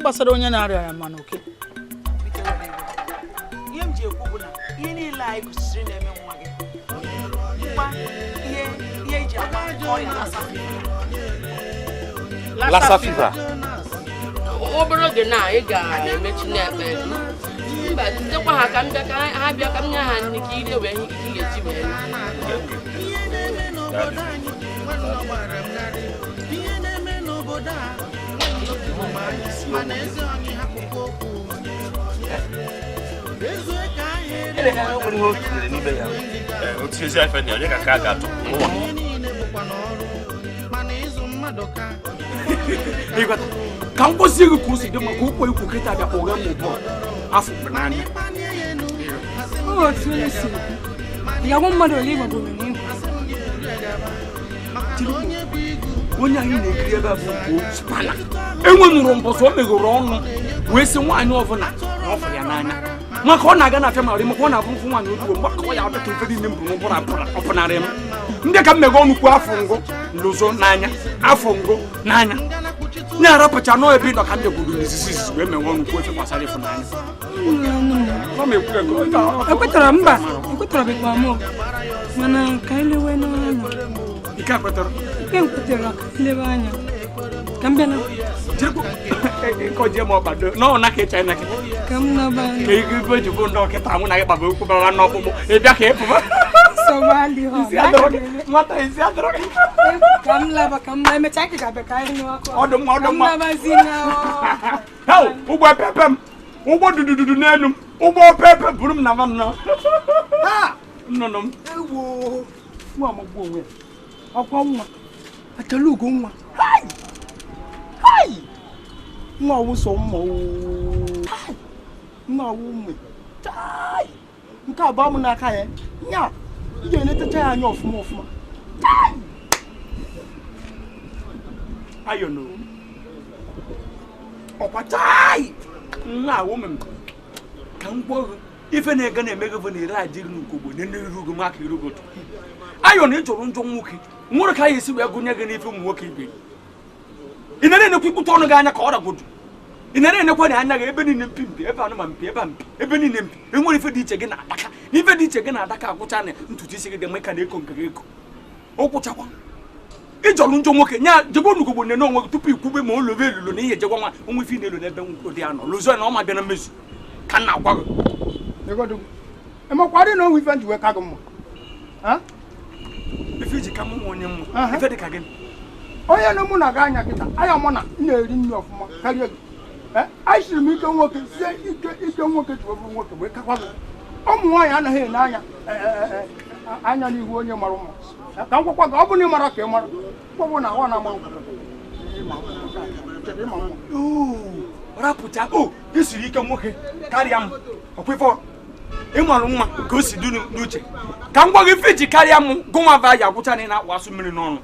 Gbasara onye na-arịa ya mana oke. Biko, were iwe. Ihe m ji ekwu bụ na ihe niile anyị gosiri na-eme nwa gị bụkwa ihe eji ama ọrịa Lassa fever. Lassa fever. Obere oge na ị ga-emechi na-ekpe. Mba, tutekwa ha ka m bịa, ka ha bịa ka m nye ha nri ka ire wee ihe ị ga-eji wee Ihe na-eme n'obodo anyị, nwanne, ọ gbara m gharị. Ihe na-eme n'obodo a, nwanne, obi bụ m anyị, mana ezi onye hapụkwa okwu ezue ka anyị Ele ha nwere ihe o tinyere n'ime ya. Ee, otu ezi ife na onye ka ka a ga-atụ n'ụwa. Ihe niile bụkwa n'ọrụ, mana ịzụ mmadụ ka Ịghọta? Ka m gwazie gị ka o si dị maka ụkwa ikwu kịta bịa kpọghe m ụbọ afọ mgbe n'anya. Ọ otu onye si ya gwa mmadụ ole ịgbagoro n'ihu. Onye anyị na-ekiri ebe a bụ Ugo Spana. Enwe nụrụ mbọsị o meghoro ọnụ wee sị nwaanyị ọbụla na ọ fụrụ ya n'anya, maka ọ na-aga na afịa mara, maka ọ na-abụ mfụ nwaanyị otubo mgbakọ ya ọdịka ife niile m bụ n'ụbụrụ ọpụnarị m ndị ka m meghe ọnụ kwuo afọ ngụ lụzo n'anya, afọ ngụ n'anya na-arapụcha nọọ ebe ị nọ ka m bịagwuru n'izizi izizi wee meghe ọnụ kwuo ife gbasara ịfụnanya. Ọ ma ekwu ego, Ekwetara mba, ekwetara bịkwa m, mana ka anyị lewe n'anya. Ike ekwetara. Ike nkwetara, ka anyị lewe anya ka m bịa na Nkọjie m ọkpado n'ọ na ka ịcha ịna kịta. Ka m naba. Ka ego ibe ji bụ ndị ọkịta mụ na gị kpaba okwu bara n'ọkpụkpụ ị bịa ka ị pụba. Nsogbu adịghị. Isi adọrọ gị nwata, isi adọrọ gị. Ka m laba, ka m emechaa ka ị ga-abịa ka anyị nụ akụ. Ọ dị mma, ọ dị Ka m mma. labazi na Heo, ụgbọ pepe m, ụgbọ dudududu n'elu m, ụgbọ pepe buru m na ma nnọọ nnụnụ m. Ewo, nwa amagbu onwe ya. Ọkwa nwa achọrọ ugo nwa. Hai! Hai! Nwa ọwụ sọ mma oo. Hai! Nwa ọwụ mwe. Chai! Nke abụọ m n'aka ya nya, ị ga-enetacha ya anya ọfụma ọfụma. Chai! Ayo no, ọkwa chai nwa awụ m ka m gwa gị ife na-ega na-eme gị bụ na ire adịrị n'ugogbo na iru gị maka iru gị. Ayo na ị jọrọ njọ nwoke nwere ka anyị esi wee gụnye gị n'ife ụmụ nwoke ibe ị nara enekwa ikpute ọnụ gị anya ka ọ ragodu. Ị nara enekwa na anya gị ebe niile mpi mpi, ebe anụ ma mpi, ebe a mpi, ebe niile mpi. Enwere ife dị iche gị na-adaka na ife dị iche gị na-adaka agwụcha na ntutu isi gị dị mma ka na-eko nke gị eko ụkwụchakwa. Ịjọrọ njọ nwoke nya jegwa onugogbo nene onwe gị tupu ikwube ma o lobe elulo na ihe jegwa nwa onwe ife ị na-elo n'ebe ụdị anọ lụzo na ọ ma bịa na mmezu ka m na-agwa gị. Egodu. Emakwarị na onwe ife nji wee ka gị mma. Ha? Ife iji ka mụ nwa onye mma Aha. ife dị ka gịnị? Onye na mụ na gị anya kịta anya mụ na m na-eri nri ọfụma karịa gị. Anyị siri m ike nwoke sie ike ike nwoke ji wee bụrụ nwoke wee kakwa gị. Ụmụ nwaanyị anaghị ene anya anya n'ihu onye mara mma. Ka m gwakwa gị, ọ bụrụ na ị mara ka ị mara ọ bụ na ahụ na-ama mma. Ịma mma. Chere ịma mma. Oo, rapụcha o isiri ike nwoke karịa m ọkwa ife ịmalụ mma ka o si dị n'uche ka m gwa gị ife iji karịa m gụnwa va ya agwụcha na ị na-akpụ asụ mmiri n'ọnụ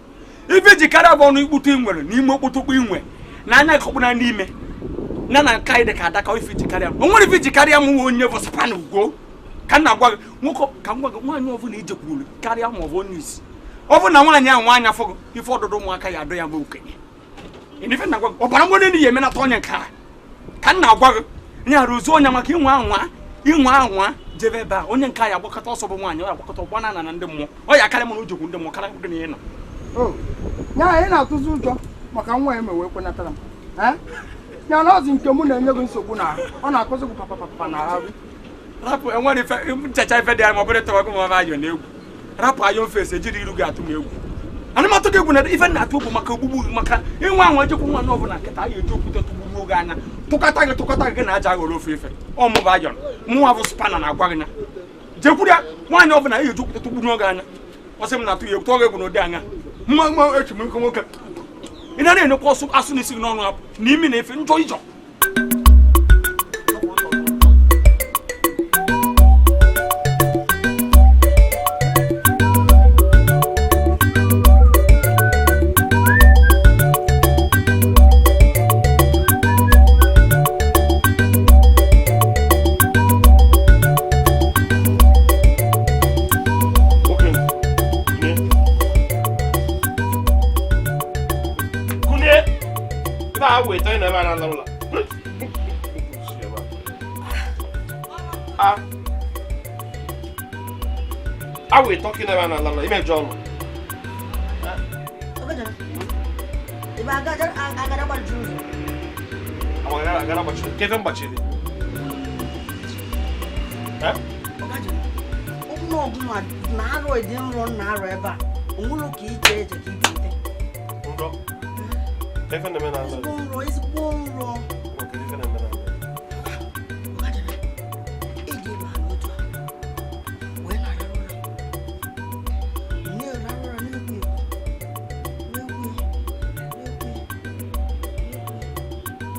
ife iji karịa bụ ọnụ ikpute ị nwere n'ime okpotokpo ị nwe na anya kọkpụna n'ime na na nke anyị dị ka adaka ife iji karịa m o nwere ife iji karịa m nwe onye bụ span ugo ka m na-agwa gị nwoke ka m gwa gị nwaanyị ọbụla ijekwuru karịa ma ọ bụ onye isi ọ bụ na nwaanyị ahụ nwaanyị afọ gị ife ọdụdụ ụmụaka ya adụ ya bụ okenye. Ife na-agwa gị ọbara mgbali elu ya emenata onye nke a ka m na-agwa gị nya rụzie onye maka inwe anwa inwe anwa jebe ebe a onye nke a ya agbakọta ọsọ bụ nwaanyị ọ ya agbakọta ọgba na na ndị mmụọ ọ ya karịa m na o jekwu ndị mmụọ karịa ndị na ị nọ. O, nya ị na-atụzi ụjọ maka nwa ya emewe kwenatara m. Eh? Nya na ọzi nke mụ na-enye gị nsogbu na ọ na-akụzi gị papapapa na ahụ. Rapụ enwere ife nchacha ife dị anya ma ọ bụrụ ịtọwa gị ma ọ bụ ayọ na egwu rapụ ayọ mfe ejiri iru gị atụ m egwu anụmatụ gị egwu na ife na-atụ egwu maka ogbugbu gị maka inwe anwa ejekwu nwa ọbụla nkịta a ga-eji okwute tụgbugbuo gị anya tụkata gị tụkata gị na aja aghọrọ ofe ife ọ mụ bụ ayọ mụnwa bụ spana na-agwa gị na jekwuru ya nwaanyị ọbụla a ga-eji okwute tụgbugbuo gị anya ọ sị m na-atụ ya egwu tụọ gị egwu n'ụdị anya mma mma echi m nke nwoke ị na na-enekwa ọsụ asụ n'isi gị n'ọnụ apụ n'imi na efe njọ ijọ. Nwoke, kunie. Kunie. Ebe a weta ị nọ ebe a na-ala ụlọ. Ah. Are we talking about na ime John? Kevin gbachiri. Eh? Na-arụ dị nrọ na-arụ ebe a. Onwere ka ije eje ka ibite. Nrọ. Kevin na-eme na nrọ. Ezigbo nrọ. Kevin na-eme na nrọ. Eji ebe a n'otu a. Wee na-ararụ ụra. Na-ararụ ụra na-ekwu ekwu. Na-ekwu na-ekwu.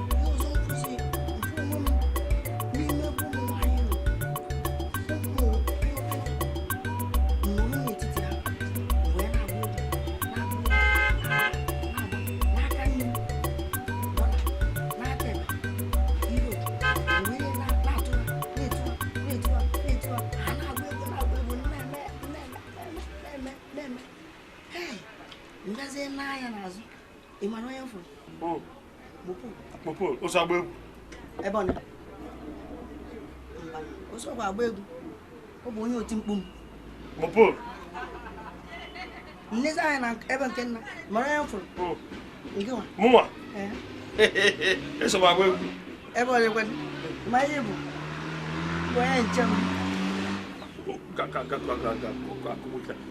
Ihe ọzọ m kwụsị mfe onwe m n'ime ebe ụmụ nwaanyị nọ. Ụmụ pịọ pịọ. Nọrọ n'etiti ha. Wee na-agba egwu. Na-agba egwu. N'aka nne m. Dọla. N'aka ekpe. Europe. Wee na-atụ ha. Na-etu ha. Na-etu ha. Na-etu ha. Ha na-agba egwu na-agba egwu. Na-eme na-eme na-eme na-eme. Hey! Ngazie n'anya n'azụ. Ị mara onye m fụrụ? Mopo. Mopo, o so agba egwu. Ebe ọ nọ. Mba, o sokwa agba egwu. Ọ bụ onye oti mkpu m. Mopo. Nnezi anya na ebe nke nna. Mara onye m fụrụ? Nke nwa. Mụnwa. Ee. Eso m agba egwu. Ebe ọ dịkwa. Ma ihe bụ. Bụ onye nche m. Ga ga ga ga ga ga.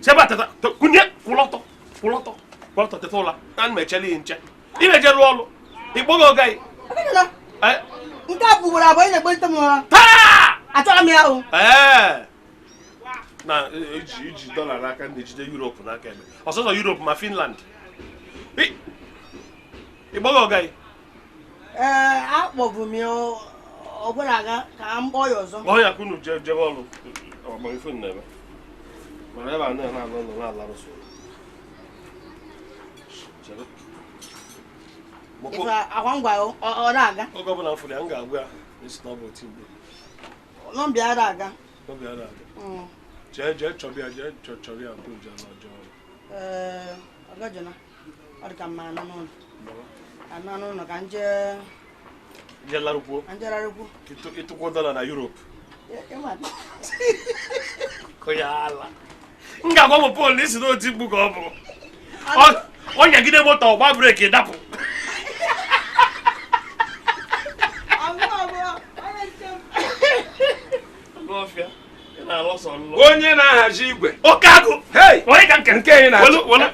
Seba tata kunye kwụlọtọ kwụlọtọ kwụlọtọ teta ụla. Ana m echele ya nche. Ị na-eje rụọ ọrụ. Ị kpọghị ọga gị. Nke a bụ ugboro abụọ ị na-ekpolite m ụra. Taa! Achọrọ m ya o. Ee. Na iji dọla n'aka ndị ejide Europe n'aka ebe. Ọsọsọ Europe ma Finland. Ị kpọghị ọga gị. Ee, akpọbụ m ya ọ gwara aga ka m kpọọ ya ọzọ. Ọ ya ka unu jebe ọrụ. Ọgbọ ife na-eme. Mana ebe a na-alụ ụlọ na-alarụsụ. Chere. Ife akwa ngwa ọ na-aga. Oge ọbụla m fụrụ ya, m ga-agwa ya esi na ọ bụ oti mkpu. Nọmba ya na-aga. Nọmba ya na-aga. Jee jee chọbịa ya, jee chọrọ ya nke nje na ọjọọ. Ee, ọgajọna. Ọ dị ka mma anọ n'ụlọ. Anọ n'ụlọ ka nje. Jee larụkwuo. Ka nje larụkwuo. Ịtụkwuo dọla na Europe. Kụya ala. M ga-agwa m Paul na isi na oti mkpu ka ọ bụ. Ọ nyagide moto ọgba breki dapụ. Onye na-ahazi igwe. Oke agụ. Hey! Onye ka nke nke ị na-achọ. Onye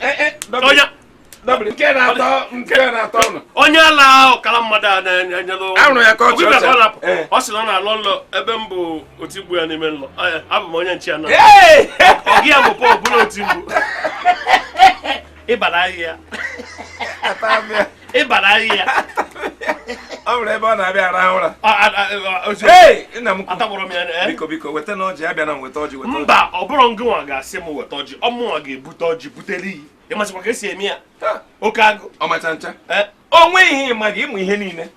nke na-atọ nke na-atọ ụnụ. Onye ala ọkara mmadụ a na-enyelụ. Ahụrụ ya ka ọ chọrọ. Ọ sị na ọ na-alọ nlọ ebe m bụ otigbu ya n'ime nlọ. Abụ m onye nche ya na. Ọ gị ya bụ Paul bụrụ otigbu. Ịbara ahịhịa. Ịbara ahịhịa. Ọ bụrụ ebe ọ na-abịa arahụ ụra. Hey! Nna m atagburu m ya. Biko biko weta na ọjị abịa na m weta ọjị weta ọjị. Mba, ọ bụrụ ngị nwa ga-asị m weta ọjị, ọ mụnwa ga-ebute ọjị butere iyi. Ị masịkwa ka esi eme ya? Oke agụ. Ọmacha ncha. O nweghị ihe ịma gị ịmụ ihe niile.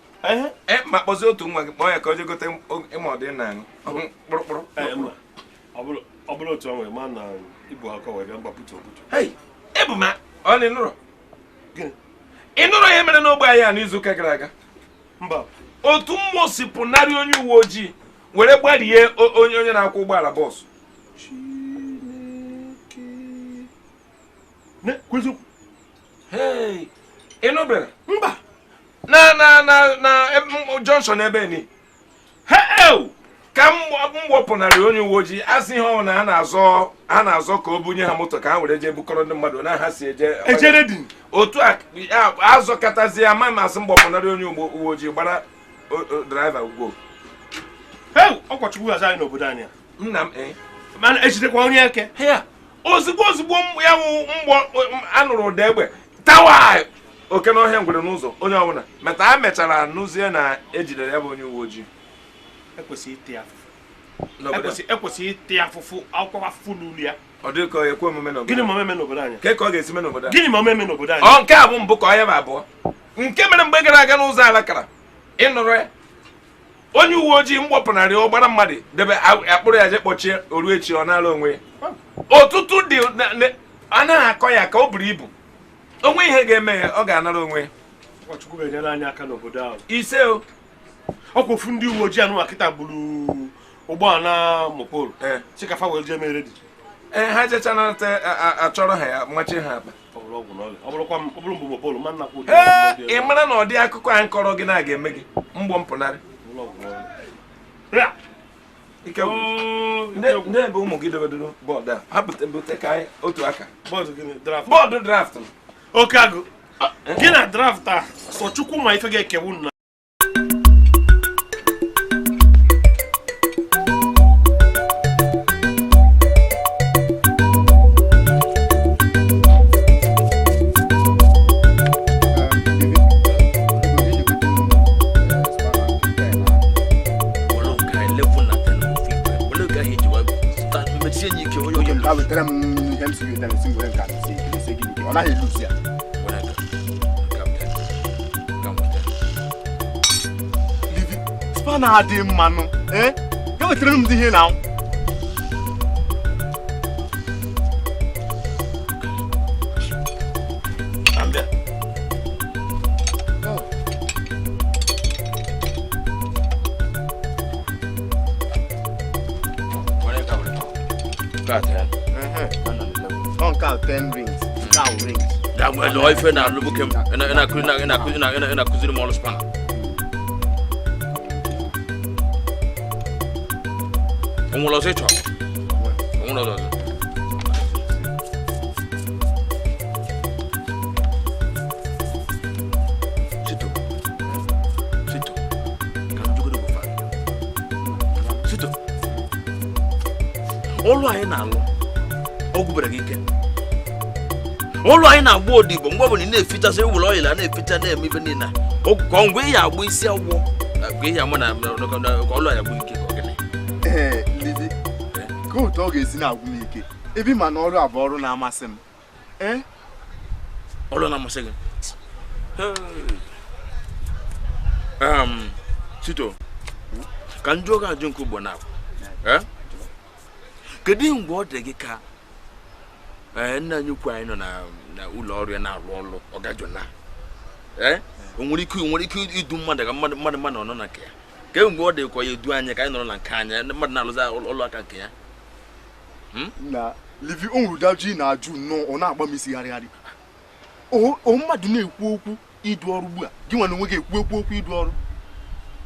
Ma kpọzie otu nwa gị kpọọ ya ka o jee gote ịma ọdị na aṅụ. Kpụrụkpụrụ. Ọ bụrụ otu ahụ ma na ibu aka wee bịa mgbapụta obutu. Hey! Ebu ma ọ na ịnụrụ. Ị nụrụ ihe mere n'ogbe anyị a n'izuụka gara aga? Mba. Otu mmụọ si pụnarị onye uwe ojii were gbarie onye onye na-akwụ ụgbọala bọọsụ. Hey! Ị nụbere? Mba. Na na na na Johnson ebe ni. Hey! Ka m wepụnarị onye uwe ojii asị ihe ọ na ha na-azọ ka o bunye ha moto ka ha were jee bukọrọ ndị mmadụ na ha si eje otu a azọkọtazie ama m asị m gbọpụnarị onye uwe ojii gbara draiva ugbo. Ọkọchukwu gazi anyị n'obodo anyị. Nna m mana ejidekwa onye eke. Ozugbo ozugbo ya mgbọ anụrụ ụda egbe tawa oke n'ọhịa ngwere n'ụzọ onye ọbụla meta a mechara nụzie na ejidere ya bụ onye uwe ojii. Ekwesịghị ịtị afụfụ akwụkwọ afụfụ n'ulu ya. Ọ dị ka ekwe omume n'obodo. Gịnị ma omeme n'obodo anyị? Ka ọ ga-esi mee n'obodo anyị? Gịnị ma omeme n'obodo anyị? Ọ nke a bụ mbụ ka ọ ya bụ abụọ. Nke mere mgbe gara aga n'ụzọ alakara ịnụrụ ya onye uwe ojii mgbọpụnarị ọgbara mmadụ debe akpụrụ ya je kpọchie oru echi ọ na-ala onwe ya. Ọtụtụ dị anaghị akọ ya ka o buru ibu. Onwe ihe ga-eme ya ọ ga-anara onwe ya. Chukwu ga-enyere anyị aka n'obodo ahụ. Ise o. Ọkwa ofu ndị uwe ojii anụ kịta gburu Ụgbọala mopol si ka fa wee jee mere dị. Ee, ha jecha na achọrọ ha ya machie ha akpa. Ọ bụrụkwa ọ bụrụ mbụ mopol ma nna kwụ. Ee, ị mara na ọ dị akụkọ a nkọrọ gị na ga-eme gị mgbọ mpụnarị. Ike ndị ebe ụmụ gị dobedoro bọọdụ a ha bute ka anyị otu aka. Bọọdụ draft. Oke agụ gị na draft a sọ Chukwu ma ife ga-ekewu nna. Spana adị mmanụ ee ga wetara m ndị ihe na Na-akụziri m ọrụ spana. Onwere ọzọ ị chọrọ? Onwere ọzọ. Sito. Sito. Ka m jụgodo gị ụfọdụ. Sito. Ọrụ anyị na-alụ, ọ gwụbere gị ike. Ọrụ anyị na-agba odibo mgbe ọbụla ị na-efichasị ewere ọyịla na-eficha na-eme ibe niile. Ka ngwe ya agba isi agwọ ka ihe ama na ka ọlụ anyị agwụ ike ka ọ gịnị. Ee, Livi, ka otu ọ ga-esi na-agwụ m ike ebe ma na ọrụ a bụ ọrụ na-amasị m. Ee? Ọrụ na-amasị gị? Sito, ka m jụọ gị ajụ nke ugbo na kedu mgbe ọ dị gị ka nna anyị ukwu anyị nọ na ụlọ ọrụ ya na-arụ ọrụ ọgajona o nwere ike idu mmadụ ka mmadụ mmadụ nọ na nke ya kemgbe ọ dị ka ya edu anyị ka anyị nọrọ na nke anyị mmadụ na-alụzi ọlụ aka nke ya. Na Livi, o nwere ụdị na-ajụ nnọọ ọ na-agba m isi gharịgharị. O mmadụ na-ekwu okwu idu ọrụ ugbu a gị nwa na onwe gị ekwu okwu idu ọrụ.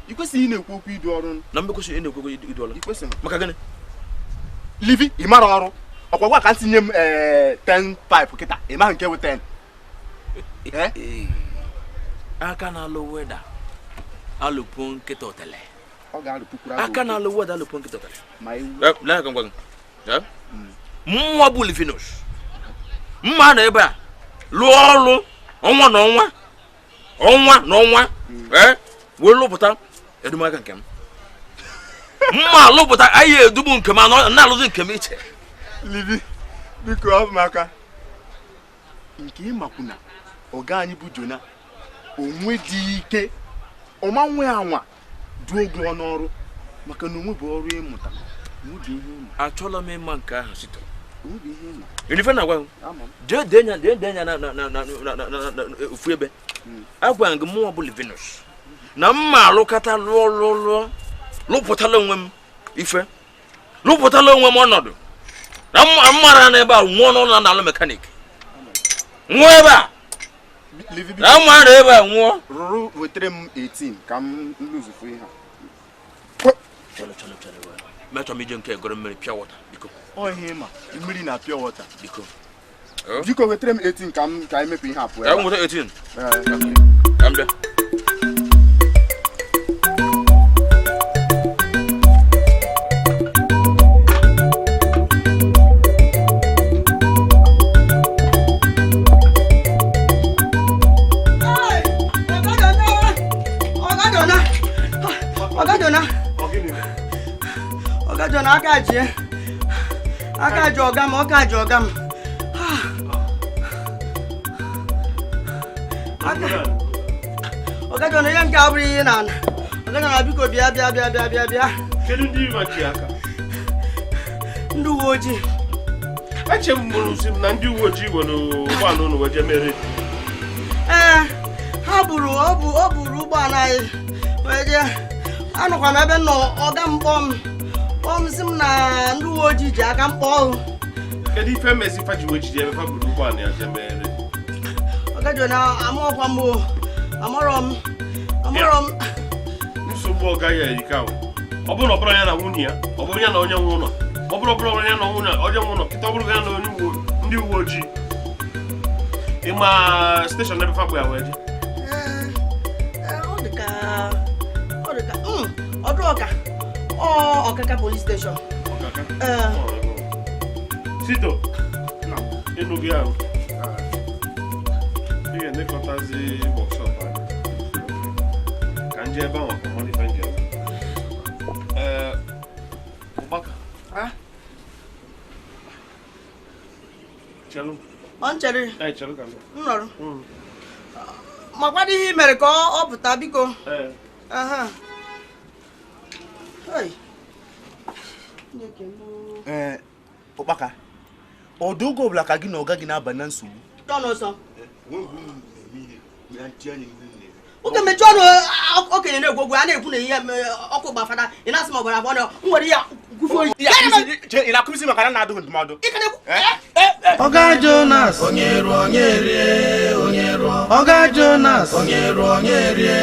I kwesịghị ị na-ekwu okwu idu ọrụ. Na mgbe kwesịrị ị na-ekwu okwu idu ọrụ. Maka gịnị? Livi, ị mara ọrụ. Ọkwa gwa ka ntinye m 10 pipe kịta ị maghị nke wụ 10. Aka na-alụ weda alụpụ nkịta otele. Aka na-alụ weda alụpụ nkịta otele. Lee ka m gwa gị. Mụnwa bụ Livinus. Mma nọ ebe a lụọ ọrụ ọnwa na ọnwa ọnwa na ọnwa wee lụpụta edumaka nke m. Mma lụpụta anyị edugbu nke m na-alụzi nke m iche. Livi, biko ọ bụ maka nke ịmakwuna ọga anyị bụ Jona onwe dị ike ọma nwe anwa duo gị ọnụ maka na onwe bụ ọrụ ịmụta. Achọla m ịma nke ahụ site. Ife na-agwa m jee dee nya na ofu ebe agwa gị mụnwa bụ Livinus na mma alụkata lụọ lụọ lụọ lụpụtala onwe m ife lụpụtala onwe m ọnọdụ na mmara na ebe a nwụọ n'ụlọ na alụ mekanik nwụọ ebe a na mmara ebe a nwụọ. Rụrụ wetere m 18 ka m lụzufu ihe a. Mechọ m ije nke egoro mmiri pure water biko. Ọ ihe ma mmiri na pure water biko. Biko wetere m 18 ka m ka anyị mepee ihe apụ ya. Ka m nweta 18. Ka m bịa. Ọgajona aka ji aka ji ọga m ọka ji ọga m Ọgajona ihe nke abụrụ ihe na ana. Ọgajona biko bịa bịa bịa bịa bịa bịa. Kedu ndị machi aka? Ndị uwe ojii. Eche m mụrụ si m na ndị uwe ojii were ụgbọala unu wee jee mere. Ee, ha buru ọ buru ụgbọala anyị wee jee. Anọkwa m ebe nọ ọga m kpọọ m. Kpọọ m sị m na ndị uwe ojii ji aka mkpọ ọhụụ. Kedu ife mezi fa ji wee jide ebe fa buru ụgbọala ya jee mere? Ọga Jona, amaọkwa m o. Amarọ m. Amarọ m. Nsogbu ọga ya erika o. Ọ bụrụ na ọ bụrụ ya na nwunye ya, ọ bụrụ ya na onye nwe ụlọ, ọ bụrụ ya na nwunye onye nwe ụlọ, kịta ọ bụrụ ya na onye uwe ndị uwe ojii. Ịma steshọn ebe fa bụ ya wee jee? Ọ dị ka ọdụ ọka. Ọ Ọkaka police station. Ọkaka? Sito, ịnụ gị ahụ. Ị ga-elekọtazi workshop ahụ. Ka nje ebe ahụ ka mmadụ ife njem. Ụgbaka. Chelụ. Ọ nchere. Ee, chelụ ka m. M nọrọ. Ma kwado ihe i mere ka ọ pụta biko. Aha. Hey. Ụkpaka, ọdụ oge ọbụla ka gị na ọga gị na-aba na nsogbu. Oke mechie ọnụ okenye na-ekwu okwu a na-ekwu na ihe ọkụ gbafada ị na-asị m ọbara abụọ na m nwere ya kwufuo oyi. Ị na-akụzi maka na na-adụghị ndụmọdụ. Ọga Jonas onye rụọ onye rie onye rụọ. Ọga Jonas onye rụọ onye rie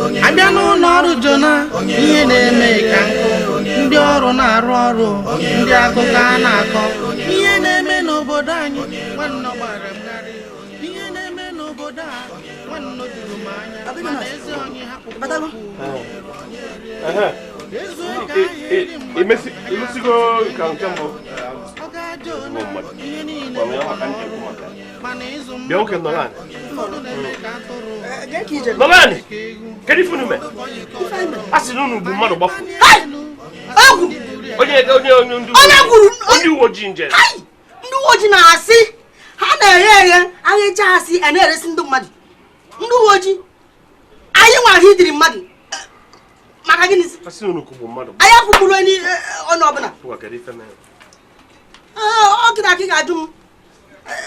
onye. Abịa n'ụlọ ọrụ Jona, ihe na-eme ka nkụ, ndị ọrụ na-arụ ọrụ, ndị akụkọ a na-akọ. Ihe na-eme n'obodo anyị, nwanne gbara m gharị. Ihe na-eme n'obodo a, nwanne juru m anya. Mana ezi onye hapụkwa okwu. Imesigo ka nke mbụ. Bịa nwoke nọrọ anị. Nọrọ anị! Kedu ife unu mee? A sị na unu bụ mmadụ gbafu. Onye ndị uwe ojii nje. Ndị uwe ojii na-asị ha na-eghe eghe aghecha asị a na-eresi ndị mmadụ. Ndị uwe ojii anyị nwara ha idiri mmadụ. Maka gịnị? A sị na unu kụgbu mmadụ. Anyị akwụgburu onye ọbụla. Ọ gịnị aka ị ga-ajụ m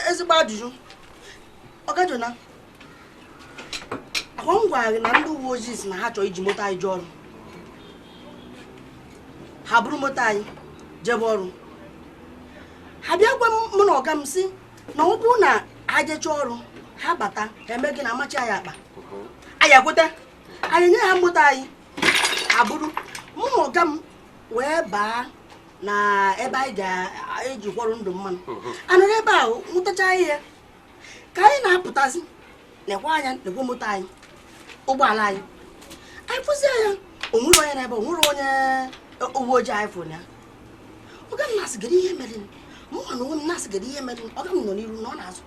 ezigbo ajụjụ. Ọga Jona, akwa m gwara gị na ndị uwe ojii si na ha chọrọ iji moto anyị jee ọrụ. Ha buru moto anyị jebe ọrụ. Ha bịa gwa mụ na ọga m sị na ọ bụrụ na ha jechaa ọrụ ha bata ha eme gị na amachi anyị akpa. Anyị ekweta, anyị nye ha moto anyị ha buru. Mụ na ọga m wee baa na ebe anyị ga-eji kwọrọ ndụ mmanụ. Anọrọ ebe ahụ nwụtacha ihe ka anyị na-apụtazi nekwa anya nekwa moto anyị ụgbọala anyị. Anyị fụzie ya onwere onye n'ebe onwere onye uwe ojii anyị fụrụ ya. Ọga m na-asịgara ihe mere mụ na onwe m na-asịgara ihe mere. Ọga m nọ n'iru na ọ na-azụ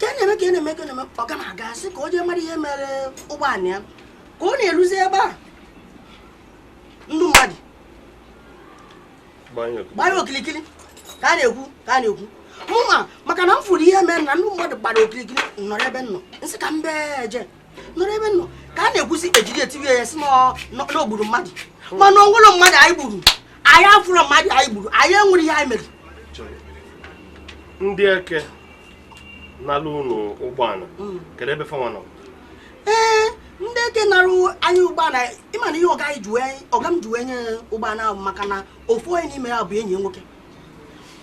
ka a na-eme ka a na-eme ka na-eme. Ọga m aga sị ka o jee mara ihe mere ụgbọala ya. Ka ọ na-eruzi ebe a ndị mmadụ gbanye okilikili ka a na-ekwu ka a na-ekwu. Mụnwa maka na m fụrụ ihe mere na ndị mmadụ gbara okilikili nọrọ ebe nnọ nsị ka m bee eje nọrọ ebe nnọ ka a na-ekwusi ejiri etiwe ya si na o gburu mmadụ. Mana o nwere mmadụ anyị gburu, anyị afụrọ mmadụ anyị gburu, anyị enwere ihe anyị mere. Ndị eke nalụ unu ụgbọala, kedu ebe fanwa nọ? Ee, ndị eke nara anyị ụgbọala, ịma na ihe ọga m ji wee nye ụgbọala ahụ maka na ofu onye n'ime ya bụ enyi nwoke.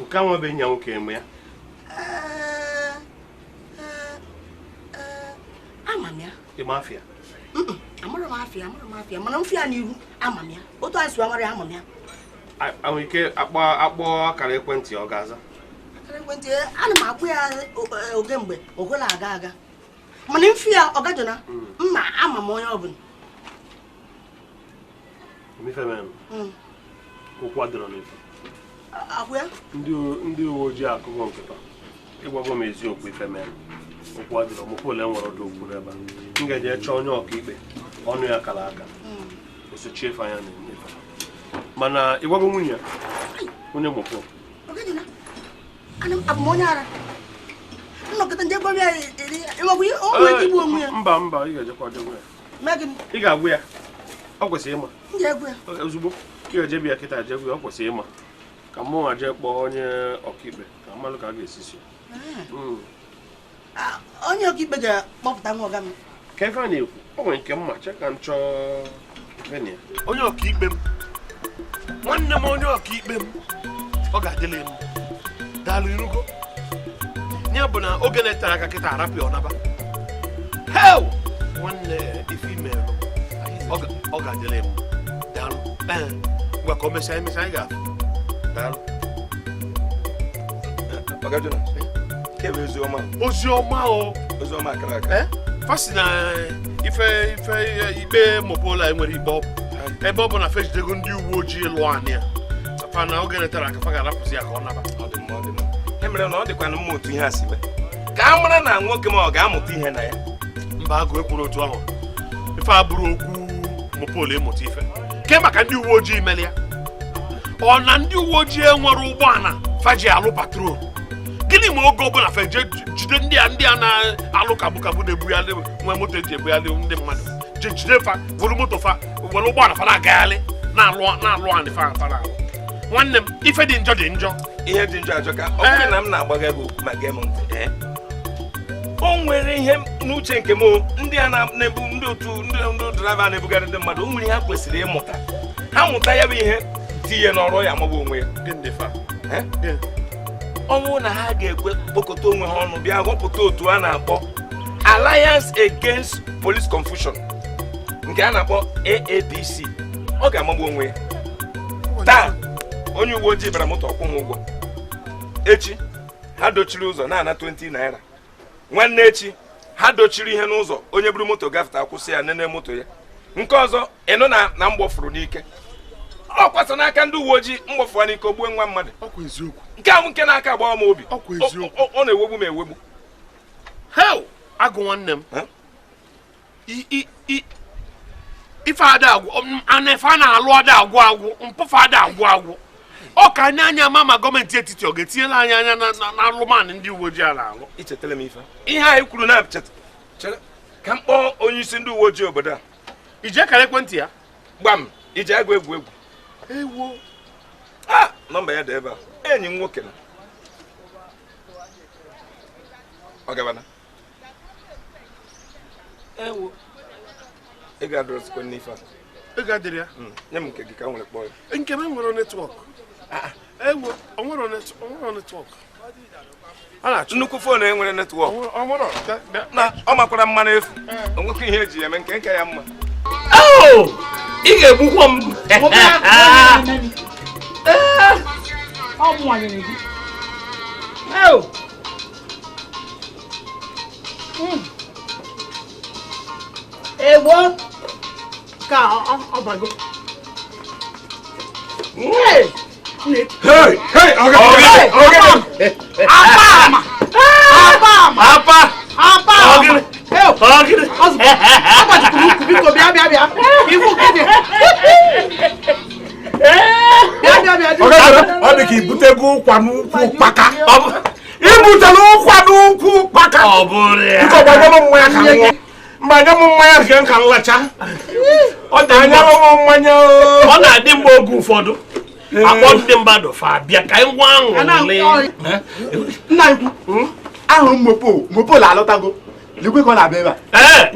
Nke ahụ bụ enyi ya nwoke eme ya? Ama m ya. Ịma afịa? Amara m afịa, mana mfịa n'iru ama m ya. Otu anyị si amara ya ama m ya. Anwụ ike akpọ akara ekwentị ọ ga-aza? Akara ekwentị ana m akpụ ya oge mgbe o kwela aga aga. Mana mfịa Ọga Jona, mma ama m onye ọbụla. Okwu adịrọ n'efu. Ndị uwe ojii akụkọ nkịta ịgwago m eziokwu ife mere. Okwu adịrọ m ole nwere ọdụ okwu n'ebe a. M ga-eje chọọ onye ọkaikpe ọnụ ya kara aka osochie ife anya na-efe. Mana ịgwago nwunye ya onye mụpụ. Abụ m onye ara. Nnọkọta nje gwa ya o nwere igbu onwe ya. Mba mba, ị ga-ejekwa jegwa ya. Ị ga-agwa ya. Ọ kwesịrị ịma. Ozugbo ị ga-ejebi ya kịta jegwa ya, ọ kwesịrị ịma. Ka mụ nwa jee kpọọ onye ọkaikpe ka mmalụ ka a ga-esi si. Onye ọkaikpe ga-akpọpụta nwa ọga m. Ka ife a na-ekwu, o nwere nke mma chee ka m chọọ onye ọkaikpe m Nwanne m onye ọkaikpe m, ọ ga-adịla m. Daalụ irugo. Ya bụ na oge na-etere aka kịta arapịa ọnaba. Heo! Nwanne ife imerụ, ọ ga-adịla m. Daalụ. Ee, ngwa ka o mesịa emesịa anyị ga-afụ. Daalụ. Ọga Jonas, nke bụ oziọma. Oziọma o. Oziọma akara aka. Fasi na ife ife ikpe Mopola enwere ikpe ọ bụ. Ebe ọ bụ na fejidego ndị uwe ojii lụọ anị ya. Fa na oge na-etere aka fa ga-arapụzi ya ka ọ naba. Ọ dị mma, ọ dị mma. E mere na ọ dịkwa na mma otu ihe a si mee. Ka a mara na nwoke ma ọ ga-amụta ihe na ya. Mba agụ ekwuru otu ahụ. Ife a bụrụ okwu Mopola ịmụta ife. Ke maka ndị uwe ojii mere ya. Ọ na ndị uwe ojii enwere ụgbọala faji alụ patrol. Gịnị ma oge ọbụla fe jide ndị a na-alụ kabụ kabụ na-ebugharị nwe moto eji ebugharị ndị mmadụ jide fa were moto fa were ụgbọala fa na-agagharị na-alụ anị fa na-alụ. Nwanne m ife dị njọ dị njọ. Ihe dị njọ ajọ ka ọ bụrụ na m na-agbaga gị okwu ma gee m ntị. O nwere ihe n'uche nke m ndị a na-ebu ndị otu ndị draiva na-ebugharị ndị mmadụ o nwere ihe ha kwesịrị ịmụta. Ha mụta ya bụ ihe tinye n'ọrụ ya amagbu onwe ya. Ọ bụrụ na ha ga-ekwe kpokọta onwe ha ọnụ bịa ghọpụta otu a na-akpọ Alliance Against Police Confusion nke a na-akpọ AAPC, ọ ga-amagbu onwe ya. Taa onye uwe ojii bara moto ọkwụ ha ụgwọ. Echi ha dochiri ụzọ na-ana 20 naira. Nwanne echi ha dochiri ihe n'ụzọ onye buru moto gafeta akwụsị ya nene moto ya. Nke ọzọ ịnụ na mgbọfuru n'ike. Ọ kwasa n'aka ndị uwe ojii mgbọfụwa n'ike ogbuo nwa mmadụ. Nke ahụ nke na-aka agbawa m obi. Ọ na-ewegbu m ewegbu. Heo! Agụ nwanne m. Ife ada agwụ, ife a na-alụ ada agwụ agwụ, mpụfe ada agwụ agwụ. Ọ ka anya anya ma gọọmenti etiti ọ ga-etinyela anyị anya na alụmanụ ndị uwe ojii a na-alụ. Ichetara m ife. Ihe anyị kwuru na chere ka m kpọọ onye isi ndị uwe ojii obodo a. Iji akara ekwentị ya? Gbam, iji agụ egwu egwu. Ewo. Ah, nọmba ya dị ebe a. Enyi m nwoke na. Ọ gabana. Ewo. Ị ga-adọrọsikwa n'ife a. Ị ga-adịrị ya? Nye m nke gị ka m nwere kpọọ ya. Nke m enwere netwọk. Ewo, o nwere netwọk. Nnukwu foonu enwere netwọk. Na ọ makwara mma n'efu. O nwekwa ihe eji eme nke nke ya mma. Ị ga-egbukwa m. Ọ mụ nwanyere gị. Ewo ka ọ bago. Hey, hey, okay, okay. Apa, apa, apa, apa. Biko bịa bịa bịa. Iwu gịnị? Bịa bịa bịa. Ọ dị ka ibutego ụkwa n'ukwu kpaka. Ibutela ụkwa n'ukwu kpaka. Ọ bụrụ ya. Biko gbanye m mmanya ka m ṅụọ. Gbanye m mmanya nke nka nlacha. Ọ dị Anya m mmanya o. Ọ na-adị mgbe oge ụfọdụ. Akpọ ndị mmadụ fa bịa ka anyị gwa aṅụrị. Nna ikwu, ahụrụ m Mopo, Mopo na-alọtago. Lekwe ka ọ na-abịa ebe a. Ee, ọ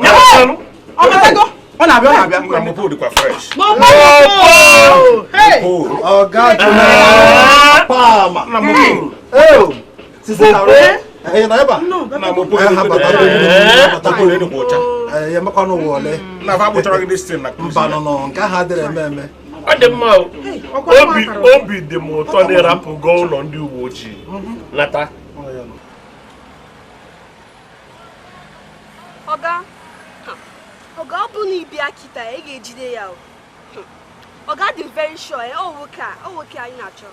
na-abịa, ọ na-abịa. Na Mopo dịkwa fresh. Mopo! Hey! Ọ̀gá Jonas Palma. Na Mopo. Oh, sisi Karo. Eh, na ebe a. Na Mopo. Eh, ha bata Mopo na-edikwa ụcha. Eh, ya mekwa n'ụwa ole. Na fa kpụchara gị this thing na Mba nọ nọ, nke ahụ adịrị eme eme. Ọ dị mma o. Obi dị m ụtọ na ịrapụgo ụlọ ndị uwe ojii. Nata. Ọga, Ọga ọ bụ na ị bịa kịta ị ga-ejide ya o. Ọga dị very sure ọ nwoke a anyị na-achọ.